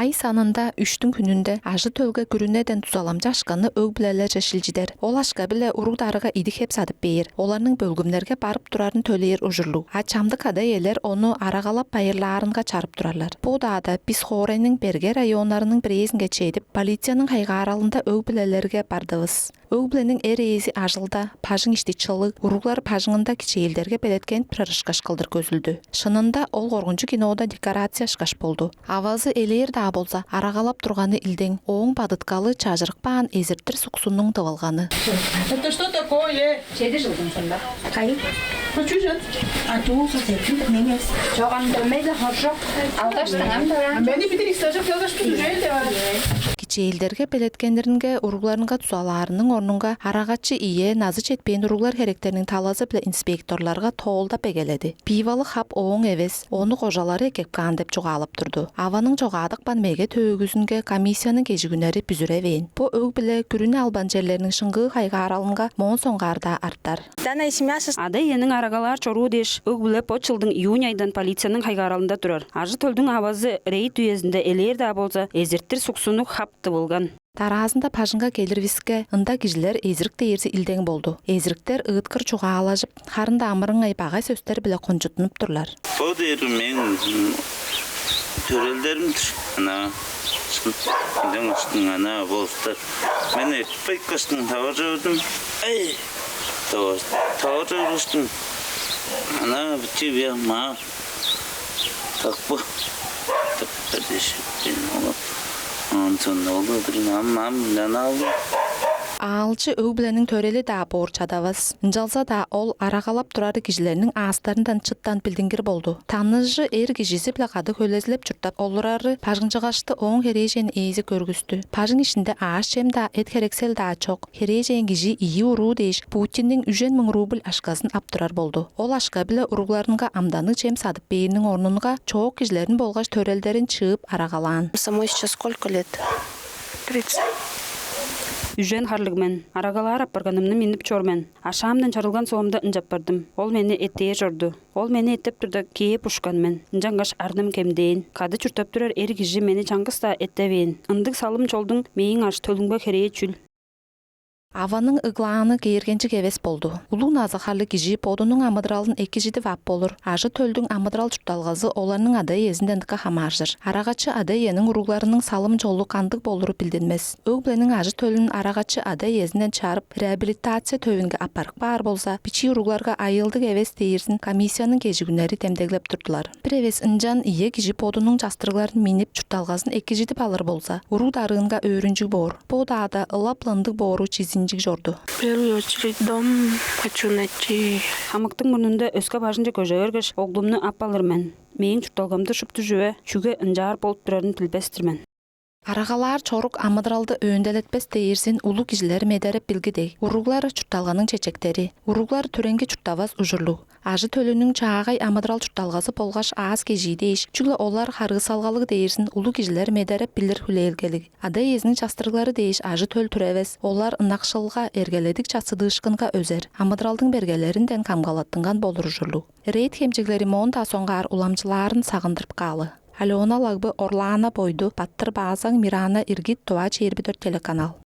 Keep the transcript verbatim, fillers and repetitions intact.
Ай санында үштүң хүнүнде ажы-төлге күрүнеден дузаламчы акшаны өг-бүлелерже шилчидер. Ол акша-биле уруг-дарыга идик-хеп садып бээр, оларның бөлгүмнерге барып турарын төлээр ужурлуг. А чамдык ада-иелер ону арагалап байырлаарынга чарып турарлар. Бо удаада бис хоорайның берге районнарының бирээзинге чедип, полицияның хайгааралында өг-бүлелерге бардывыс. Өг-бүлениң эр ээзи ажылда, бажың ишти чылыг, уруглар бажыңында кичээлдерге белеткенип турар ышкаш кылдыр көзүлдү. Шынында ол коргунчуг кинода декорация ышкаш болду. Авазы элээр-даа болза, арагалап турганы илдең, ооң бадыткалы чажырыкпаан эзиртир суксуннуң тывылганы. Это что такое? Чеди жылдың сонда. Кайы? Ну, чужат. А туу сатетин менес. Чоган дөмей да хоржок. Алгаштың ам дораан. Мени битирик сажып ялгаш битүжел де бар. Кичээлдерге белеткеннеринге уругларынга дузалаарының орнунга арагачы ие назы четпээн уруглар херектериниң талазы-биле инспекторларга тоолдап эгеледи. Пивалыг хап ооң эвес, ону кожалары эккеп каан деп чугаалап турду. Аваның чогаадыпкан меге төөгүзүнге комиссияның кежигүннери бүзүревээн. Бо өг-бүле күрүне албан черлерниң шыңгыы хайгааралынга моон соңгаар-даа артар. Данная семья сос- Ада-иениң арагалаар чоруу дээш, өг-бүле бо чылдың июнь айдан полицияның хайгааралында турар. Ажы-төлдүң авазы рейд үезинде элээр-даа болза, эзиртир суксуннуг хап тывылган. Дараазында бажыңга келирвиске, ында кижилер эзирик дээрзи илдең болду. Эзириктер ыыткыр чугаалажып, харын-даа амырыңай багай сөстер-биле кончуттунуп турлар. Бо дээрим мээң төрелдерим-дир. Ана шын, ынчан каштың ана болустар. Мен эртпейт каштың таваржы көрдүм. Эй, таваржы көрдүм. Ана бити бия ма такпы. Такпы дээш, мен ону онтон олдур ам ам ана алды. Аалчы өг-бүлениң төрели-даа боор чадавас. Ынчалза-даа ол арагалап турары кижилерниң аастарындан чыттан билдингир болду. Таныжы эр кижизи-биле кады хөлезилеп чурттап олурары бажыңчыгашты ооң херээжен ээзи көргүстү. Бажың иштинде аъш-чем-даа, эт-херексел-даа чок. Херээжен кижи ийи уруу дээш Путинниң үжен муң рубль акшазын ап турар болду. Ол акша-биле уругларынга амданныг чем садып бээриниң орнунга чоок кижилерин болгаш төрелдерин чыып арагалаан. Самой сейчас сколько лет? Тридцать. Үжен харлыг мен. Арагалаар апарганымны миннип чор мен. Ашаамдан чарылган соомда ынчап бардым. Ол мени эттээр чорду. Ол мени эттеп турда, кээп ушкан мен. Ынчангаш арным кемдээн. Кады чурттап турар эр кижи мени чаңгыс-даа эттевээн. Ындыг салым-чолдуң мээң ажы-төлүмге херээ чүл? Аваның ыглааны кээргенчиг эвес болду. Улуг назы-харлыг кижи бодунуң амыдыралын экижидип ап болур. Ажы-төлдүң амыдырал-чуртталгазы оларның ада-иезинден дыка хамааржыр. Арагачы ада-иениң уругларының салым-чолу кандыг болуру билдинмес. Өг-бүлениң ажы-төлүн арагачы ада-иезинден чарып, реабилитация төвүнге аппарып каар болза, бичии уругларга айыылдыг эвес дээрзин комиссияның кежигүннери демдеглеп турдулар. Бир эвес ынчан ие кижи бодунуң частырыгларын миннип, чуртталгазын экижидип алыр болза, уруг-дарыынга өөрүнчүг боор. Бо удаада ылап-ла ындыг боору чизинчиг чорду. В первую очередь дом хочу найти. Хамыктың мурнунда өске бажыңче көже бергеш, оглумну ап алыр мен. Мээң чуртталгамда шупту чүве чүге ынчаар болуп турарын билбес-тир мен. Арагалаар чорук амыдыралды өөнделетпес дээрзин улуг кижилер медереп билги дег. Уруглар чуртталганың чечектери. Уруглар түреңги чурттавас ужурлуг. Ажы-төлүнүң чаагай амыдырал-чуртталгазы болгаш аас-кежии дээш, чүгле олар харыысалгалыг дээрзин улуг кижилер медереп билир хүлээлгелиг. Ада-иезиниң частырыглары дээш ажы-төл түревес, олар ынакшылга, эргеледиг чассыдыышкынга өзер, амыдыралдың бергелеринден камгалаттынган болур ужурлуг. Рейд хемчеглери моон-даа соңгаар уламчылаарын сагындырып каалы. Алена Лагбы, Орлана Бойду, Баттыр Баазаң, Мирана Иргит, «Тыва чээрби дөрт» телеканал.